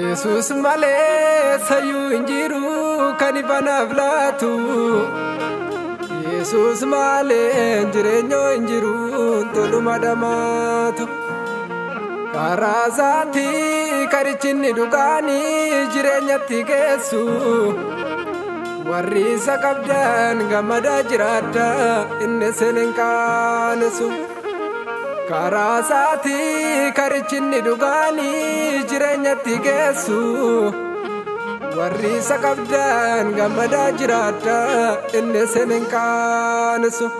Yesus malee sayyuu hin jiru kan ifanaaf laatu. Yesus malee jireenya hin jiru toluma dhamaatu. Karaa isaatti karichinni dhugaanii jireenyatti geessu. Warri isa qabdan gammadaa jiraadha inni isin hin qaanessu. Karaa isaatti karichinni dhugaanii jireenyatti geessu. Warri isa qabdan gammadaa jiraadha inni isin hin qaanessu.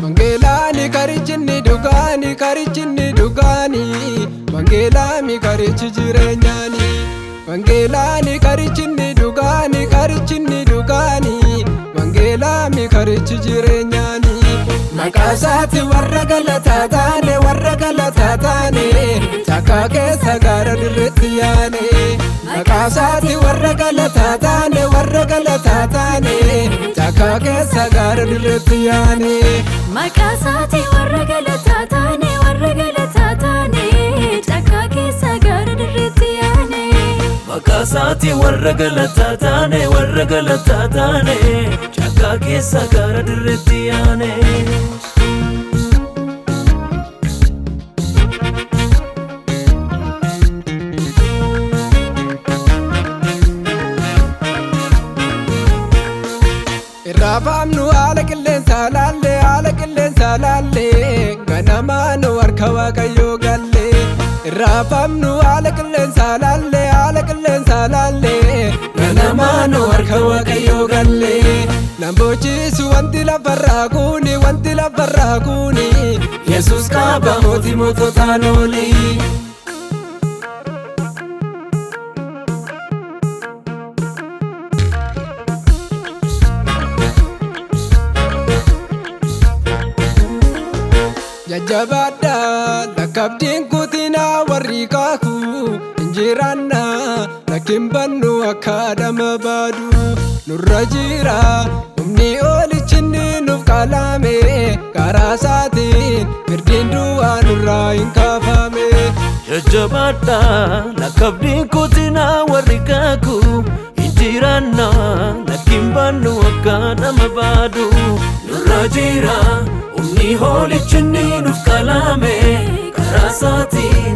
Wangeelaani karichinni dhugaani karichinni dhugaani wangeelaami karichi jireenyaani wangeelaani karichinni dhugaani karichinni dhugaani wangeelaami karichi jireenyaani maqaa isaati warra galataa taane warra galataa taane takkaa keessa gaara dirreetti yaane maqaa isaati warra galataa taane warra galataa taane takkaa keessa gaara dirreetti yaane. Maqaa isaatii warra galataa taane warra galataa taane cakkaa keessa gaara dirreetti yaane. Maqaa isaatii warra galataa taane warra galataa taane cakkaa keessa gaara dirreetti yaane. Irraa faamnu haala qilleensaa laallee haala qilleensaa laallee ganamaa nu harka waaqayyoo gallee. Irraa faamnu haala qilleensaa laallee haala qilleensaa laallee ganamaa nu harka waaqayyoo gallee. Nambochiisu wanti lafarraa kuni wanti lafarraa kuni Yesus qaba mootii moototaan olii. Jajjabaadha lakkaabdiin kutinaa warri kaaku injiraanna lakkin bannu akka adama baadu nurra jira humni olichinni nuuf qalame karaa isaatiin firdiin du'aa nurraa hin kaafame. Jajjabaadha lakkaabdiin kutinaa warri kaaku injiraanna lakkin baannu akka nama baadu nurra jira humni hoolichinni nuuf qalame karaa isaatiin